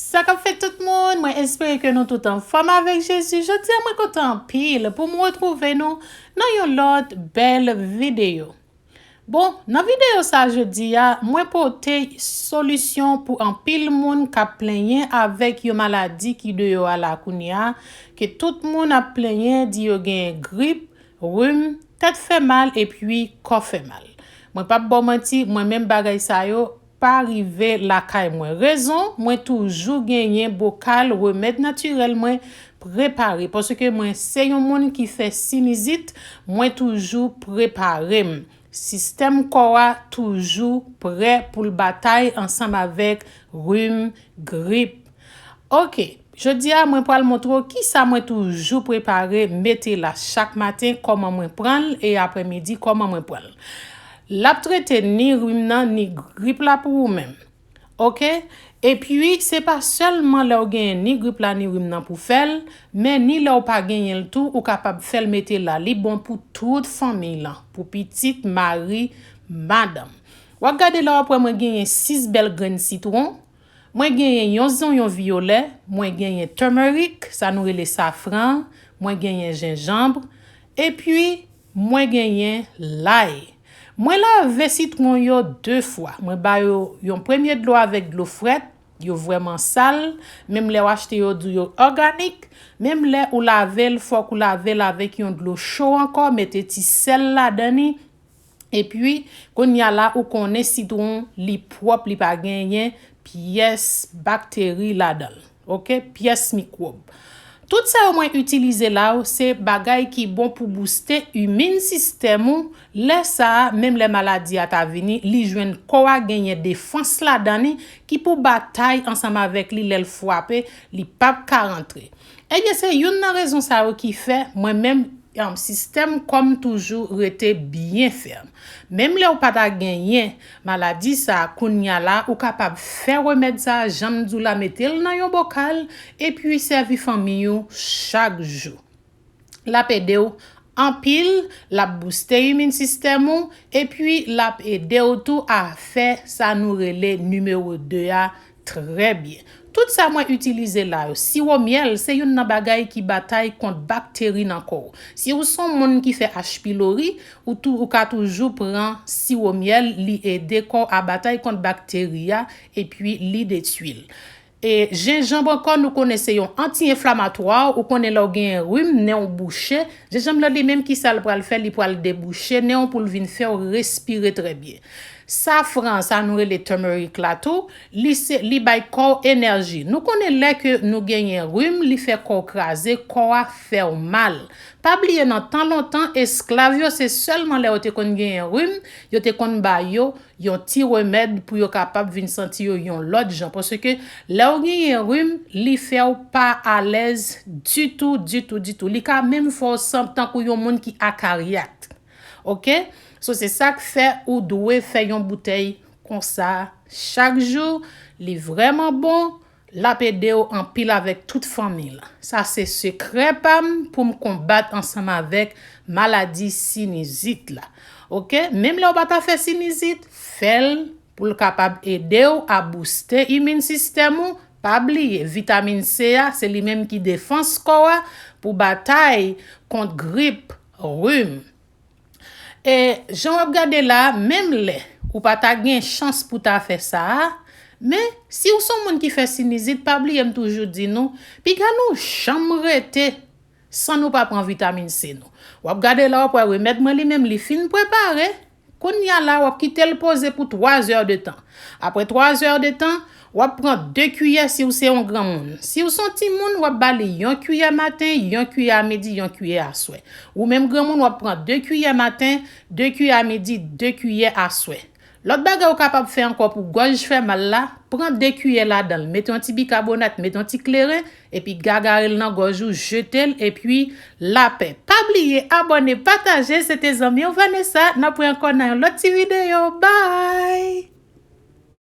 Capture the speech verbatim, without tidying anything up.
Sa k ap fèt tout moun, mwen espere ke nou tout anfòm avèk Jezi. Jodi a mwen kontan anpil pou m retwouve nou nan yon lòt bèl videyo. Bon, nan videyo sa jodi a, mwen pote solisyon pou anpil moun k ap plenyen avèk yon maladi ki deyò a la kounye a, ke tout moun ap plenyen, di yo gen grip, rim, tèt fè mal epi kò fè mal. Mwen p ap ba w manti, mwen menm bagay sa yo pa rive lakay mwen. Rezon, mwen toujou genyen bokal remèd natirèl mwen prepare. Paske mwen se yon moun ki fè sinizit, mwen toujou prepare m. Sistèm kò a toujou prè pou l batay ansanm avèk rim, grip. Oke, jodi a mwen pral montre w kisa mwen toujou prepare mete la chak maten, kòman mwen pran l, e aprèmidi kòman mwen pran l. L ap trete ni rim nan ni grip la pou ou menm. Oke? Epi, se pa sèlman lè w genyen ni grip la ni rim nan pou fè l, men ni lè w pa genyen l tou, ou kapab fè l mete la. Li bon pou tout fanmiy lan, pou pitit, mari, madanm. W ap gade la, w ap wè mwen genyen sis bèl grenn sitwon, mwen genyen yon zonyon vyolè, mwen genyen turmeric, sa nou rele safran, mwen genyen jenjanm, epi mwen genyen lay. Mwen lave sitwon yo de fwa. Mwen ba yo yon premye dlo avèk dlo frèt, yo vrèman sal, menm lè w achte yo di w yo òganik, menm lè ou lave l, fòk ou lave l avèk yon dlo cho ankò, mete ti sèl ladan li, epi kounye a la ou konnen sitwon li pwòp, li pa genyen pyès bakteri ladan l. Oke, pyès mikwòb. Tout sa yo mwen itilize la yo, se bagay ki bon pou bouste imin sistèm ou. Lè sa a, menm lè maladi a ta vini, li jwenn kò a genyen defans ladan li ki pou batay ansanm avèk li lè l frape, li p ap ka rantre. Ebyen, se youn nan rezon sa yo ki fè mwen menm, um, sistèm kò m toujou rete byen fèm. Menm lè w pa ta genyen maladi sa a, kounye a la, ou kapab fè remèd sa a, jan m di w la, mete l nan yon bokal, epi sèvi fanmiy ou chak jou. L ap ede w anpil, l ap bouste imin sistèm ou, epi l ap ede w tou a fè sa nou rele nimewo de a trè byen. Tout sa mwen itilize la yo, siwo myèl se youn nan bagay ki batay kont bakteri nan kò w. Si w se yon moun ki fè H. pylori, ou tou, ou ka toujou pran siwo myèl, li ede kò a batay kont bakteri a, epi li detwi l. E jenjanm ankò, nou konnen se yon anti-enflamatwa, ou konnen lè w genyen rim, nen w bouche, jenjanm lan li menm ki sa l pral fè, li pral debouche nen w pou l vin fè w respire trè byen. Safran, sa nou rele turmeric la tou, li se, li bay kò w enèji. Nou konnen lè ke nou genyen rim, li fè kò w kraze, kò a fè w mal. Pa bliye nan tan lontan, esklav yo se sèlman lè yo te konn genyen rim, yo te konn ba yo yon ti remèd pou yo kapab vin santi yo yon lòt jan. Paske lè w genyen rim, li fè w pa alèz ditou, ditou, ditou. Li ka menm fè w santi tankou yon moun ki akaryat. Oke? So, se sa k fè ou dwe fè yon boutèy konsa chak jou. Li vrèman bon, l ap ede w anpil avèk tout fanmi l. Sa se sekrè pa m pou m konbat ansanm avèk maladi sinizit la. Oke? Menm lè w pa ta fè sinizit, fè l pou l kapab ede w a bouste imin sistèm ou. Pa bliye, vitamin C a, se li menm ki defans kò a pou batay kont grip, rim. E jan w ap gade la, menm lè ou pa ta gen chans pou ta fè sa a, men si w se yon moun ki fè sinizit, pa bliye m toujou di nou, piga nou janm rete san nou pa pran vitamin C nou. W ap gade la, w ap wè remèd mwen li menm, li fin prepare. Kounye a la, w ap kite l poze pou twa zè de tan. Apre twa zè de tan, w ap pran de kiyè si w se yon granmoun. Si w se yon timoun, w ap ba li yon kiyè maten, yon kiyè a midi, yon kiyè aswè. Ou menm granmoun, w ap pran de kiyè maten, de kiyè a midi, de kiyè aswè. Lòt bagay ou kapab fè ankò pou gòj fè mal la, pran de kiyè ladan l, mete yon ti bikabonat, mete yon ti kleren, epi gagare l nan gòj ou, jete l, epi lapè. Pa bliye abòne, pataje, se te zanmi w Vanessa, n ap wè ankò nan yon lòt ti videyo. Bye!